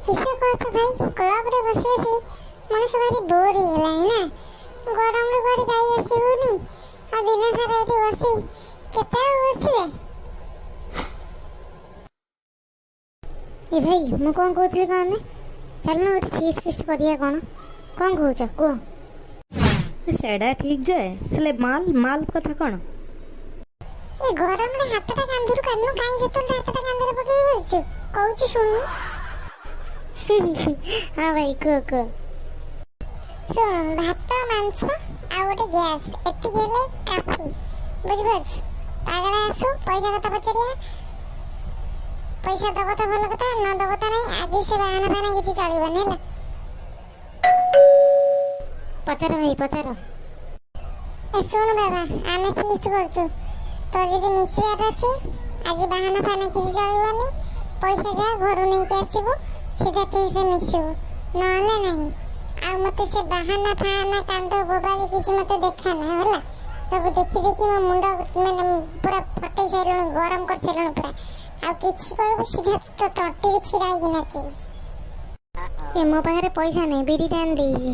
କିସ କହୁଛ ଭାଇ, କ୍ଲବରେ ବସି ବସି ମଣିଷ ଭାରି ବୋର୍ ହେଇଗଲାଣି ନା? ଗରମରେ କୁଆଡ଼େ ଯାଇ ଆସି ହଉନି, ଆଉ ଦିନ ସାରା ଏଠି ବସି କେତେ ଆଉ ବସିବେ? ଏ ଭାଇ, ମୁଁ କ'ଣ କହୁଥିଲି କହନି, ଚାଲୁନ ଗୋଟେ ଫିଷ୍ଟ ଫିଷ୍ଟ କରିବା। କ'ଣ କ'ଣ କହୁଛ କୁହ? ସେଟା ଠିକ୍ ଯେ, ହେଲେ ମାଲ ମାଲ କଥା କ'ଣ? ଏ ଗରମରେ ହାତଟା କାନ୍ଧରୁ କାଢୁନୁ କାହିଁ? ସେତେବେଳେ ହାତଟା କାନ୍ଧରେ ପକେଇ ବସିଛୁ। କହୁଛି ଶୁଣୁ। ହଁ ଭାଇ, କୁହ କୁହ। ଶୁଣ, ଭାତ, ମାଂସ ଆଉ ଗୋଟେ ଗ୍ୟାସ୍, ଏତିକି ହେଲେ କାଫି, ବୁଝିପାରୁଛୁ? ପାଗଳା ଆସୁ, ପଇସା କଥା ପଚାରିବା। ପଇସା ଦବ ତ ଭଲ କଥା, ନ ଦବ ତ ନାହିଁ। ଆଜି ସେ ବାହାନା ଫାହାନା କିଛି ଚଳିବନି, ହେଲା? ପଚାର ଭାଇ, ପଚାର। ଏ ଶୁଣ ବାବା, ଆମେ ଫିଷ୍ଟ କରୁଛୁ, ତୋର ଯଦି ମିଶିବାର ଅଛି, ଆଜି ବାହାନା ଫାହାନା କିଛି ଚଳିବନି। ପଇସା ଯାହା ଘରୁ ନେଇକି ଆସିବୁ, ସିଧା ଫିଷ୍ଟରେ ମିଶିବୁ, ନହେଲେ ନାହିଁ। ଆଉ ମତେ ସେ ବାହାନା ଫାହାନା, କାନ୍ଦ ବୋବାଳି କିଛି ମତେ ଦେଖା ନା, ହେଲା? ସବୁ ଦେଖି ଦେଖି ମୋ ମୁଣ୍ଡ ମାନେ ପୁରା ଫଟେଇ ସାରିଲୁଣି, ଗରମ କରିସାରିଲୁଣି ପୁରା। ଆଉ କିଛି କହିବୁ, ସିଧା ତୋ ତଣ୍ଟିରେ ଛିଡ଼ା ହେଇକି ନାଚିବି। ଏ ମୋ ପାଖରେ ପଇସା ନାହିଁ, ବିରିଟା ଆଣି ଦେଇଛି,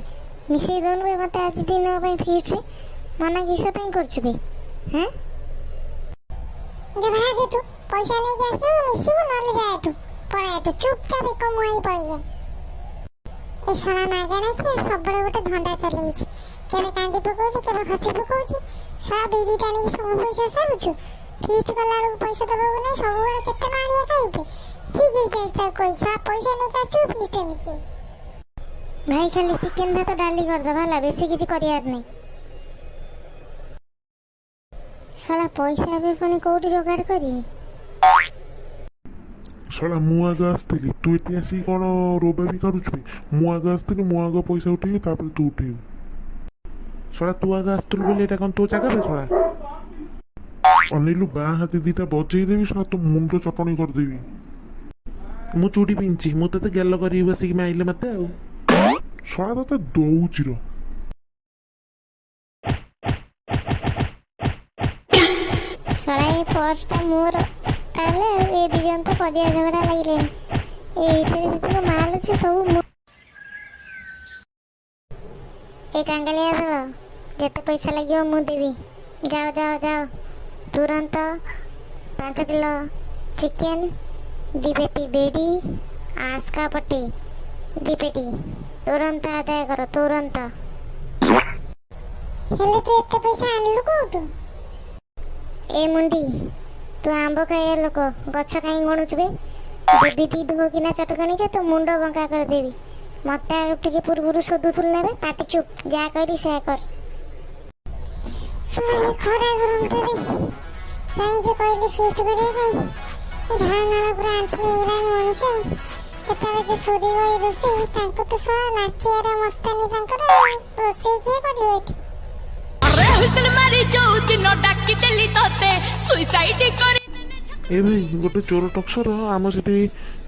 ମିଶେଇ ଦଉନୁ ବେ ମତେ ଆଜି ଦିନ ପାଇଁ ଫିଷ୍ଟରେ। ମନା କିସ ପାଇଁ କରୁଛୁ ବେ? ହେଁ? ଯେ ଭାଗ ଏଠୁ, ପଇସା ନେଇକି ଆସିବୁ ମିଶିବୁ, ନହେଲେ ଯା ଏଠୁ, ପଳା ଏଠୁ, ଚୁପଚାପ ଏକ ମୁହାଁ ହେଇ ପଳେଇ ଯା। ଏ ଶଳା ମାଗଣା କିଏ ସବୁବେଳେ ଗୋଟେ ଧନ୍ଦା ଚଲେଇଛି। କେବେ କାନ୍ଦି ପକଉଛି, କେବେ ହସି ପକଉଛି। ଶଳା ବିରିଟା ନେଇକି ସବୁ ପଇସା ସାରୁଛୁ, ଫିଷ୍ଟ କଲା ବେଳକୁ ପଇସା ଦବାକୁ ନାହିଁ। ସବୁବେଳେ କେତେ ମାରିଆ ଖାଇବେ? ଠିକ ହେଇଛି, ଆଜି ତାକୁ କହିଛି, ଶଳା ପଇସା ନେଇକି ଆସିବୁ, ଫିଷ୍ଟରେ ମିଶିବୁ। ଭାଇ, ଖାଲି ଚିକେନ ଭାତ ଡାଲି କରିଦବା ହେଲା, ବେଶୀ କିଛି କରିବାର ନାହିଁ। ଶଳା ପଇସା ଏବେ ପୁଣି କୋଉଠି ଯୋଗାଡ଼ କରିବି? ଶଳା, ମୁଁ ଆଗ ଆସିଥିଲି, ତୁ ଏଠି ଆସିକି କ'ଣ ରୋବା ବି କାଢୁଛୁ ବେ? ମୁଁ ଆଗ ଆସିଥିଲି, ମୁଁ ଆଗ ପଇସା ଉଠେଇବି, ତାପରେ ତୁ ଉଠେଇବୁ। ଶଳା, ତୁ ଆଗ ଆସିଥିଲୁ ବୋଲି ଏଇଟା କ'ଣ ତୋ ଜାଗା ବେ ଶଳା? ଅନେଇଲୁ, ବାଁ ହାତି ଦିଟା ବଜେଇ ଦେବି ଶଳା, ତୋ ମୁଣ୍ଡ ଚଟଣି କରିଦେବି। ମୁଁ ଚୁଡ଼ି ପିନ୍ଧିଛି, ମୁଁ ତତେ ଗେଲ କରିବି ବସିକି ମାଇଲେ ମତେ ଆଉ। ଶଳା, ତତେ ଦଉଛି ର। ଶଳା, ଏ ପର୍ସଟା ମୋର ତାହେଲେ। ଆଉ ଏ ଦି ଜଣ ତ ପଦିଆ ଝଗଡ଼ା ଲାଗିଲେଣି। ଏ ଭିତରେ ଯେତିକ ମାଲ ଅଛି ସବୁ ମୁଁ। ଏ କାଙ୍ଗାଳିଆ ଦଳ, ଯେତେ ପଇସା ଲାଗିବ ମୁଁ ଦେବି। ଯାଅ ଯାଅ ଯାଅ, ତୁରନ୍ତ 5 କିଲୋ ଚିକେନ, 2 ପେଟି ବିଡ଼ି, ଆସ୍କା ପଟି 2 ପେଟି ତୁରନ୍ତ ଆଦାୟ କର, ତୁରନ୍ତ। ହେଲେ ତୁ ଏତେ ପଇସା ଆଣିଲୁ କୋଉଠୁ? ଏ ମୁଣ୍ଡି, ତୁ ଆମ୍ବ ଖାଇବା ଲୋକ, ଗଛ କାହିଁ ଗଣୁଛୁ ବେ? ଦେବି ଦି ଢୋକିନା ଚଟକଣି ଯେ ତୋ ମୁଣ୍ଡ ବଙ୍କା କରିଦେବି। ମତେ ଆଉ ଟିକେ ପୂର୍ବରୁ ଶୋଧୁଥିଲୁ ନା ବେ? ପାଟି ଚୁପ୍, ଯାହା କହିଲି ସେୟା କର। ଶଳା, ଏ ଖରା ଗରମଟାରେ କାହିଁ ଯେ କହିଲି ଫିଷ୍ଟ କରିବା ପାଇଁ, ଝାଳ ନାଳ ପୁରା ଆଣ୍ଠୁ ହେଇଗଲାଣି ମଣିଷ। କେତେବେଳେ ଯେ ସରିବ ଏଇ ରୋଷେଇ? ତାଙ୍କୁ ତ ଶଳା ନାଚିବାର ମସ୍ତାନି ତାଙ୍କର, ଆଉ ରୋଷେଇ କିଏ କରିବ ଏଠି? ଆରେ ହୁଇସିଲ ମାରି ଯୋଉ ଦିନ ଡାକିଦେଲି ତତେ, ସୁଇସାଇଡ କରି ଏ ଭାଇ, ଗୋଟେ ଚୋର ଟକ୍ସର ଆମ ସେଠି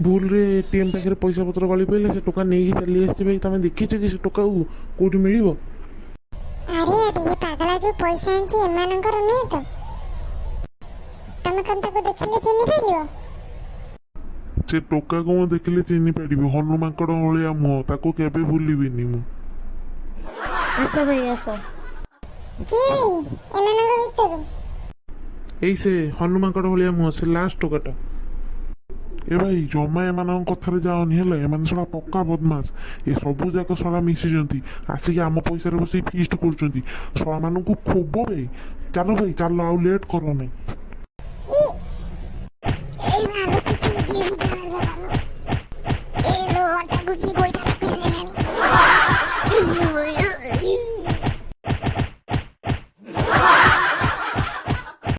ଭୁଲରେ ଏଟିଏମ୍ ପାଖରେ ପଇସା ପତ୍ର ଗଳି ପଡ଼ିଲା, ସେ ଟୋକା ନେଇକି ଚାଲି ଆସିଛି। ଭାଇ, ତମେ ଦେଖିଛ କି ସେ ଟୋକାକୁ କୋଉଠି ମିଳିବ? ଆରେ ଆରେ, ଏ ପାଗଳା ଯୋଉ ପଇସା ଆଣିଛି ଏମାନଙ୍କର ନୁହେଁ ତ? ତମେ କଣ ତାକୁ ଦେଖିଲେ ଚିହ୍ନି ପାରିବ? ସେ ଟୋକାକୁ ମୁଁ ଦେଖିଲେ ଚିହ୍ନି ପାରିବି। ହନୁ ମାଙ୍କଡ଼ ଭଳିଆ ମୁହଁ, ତାକୁ କେବେ ଭୁଲିବିନି ମୁଁ। ଆସ ଭାଇ, ଆସ। କିଏ ଭାଇ ଏମାନଙ୍କ ଭିତରୁ? ଏଇ ସେ ହନୁ ମାଙ୍କଡ଼ ଭଳିଆ ମୁହଁ, ସେ ଲାଷ୍ଟ ଟୋକାଟା। ଏ ଭାଇ, ଜମା ଏମାନଙ୍କ କଥାରେ ଯାଅନି, ହେଲା? ଏମାନେ ଶଳା ପକ୍କା ବଦମାସ। ଏ ସବୁ ଯାକ ଶଳା ମିଶିଛନ୍ତି, ଆସିକି ଆମ ପଇସାରେ ବସିକି ଫିଷ୍ଟ କରୁଛନ୍ତି। ଶଳାମାନଙ୍କୁ ଖୋବ ଭାଇ। ଚାଲ ଭାଇ ଚାଲ, ଆଉ ଲେଟ୍ କରନି।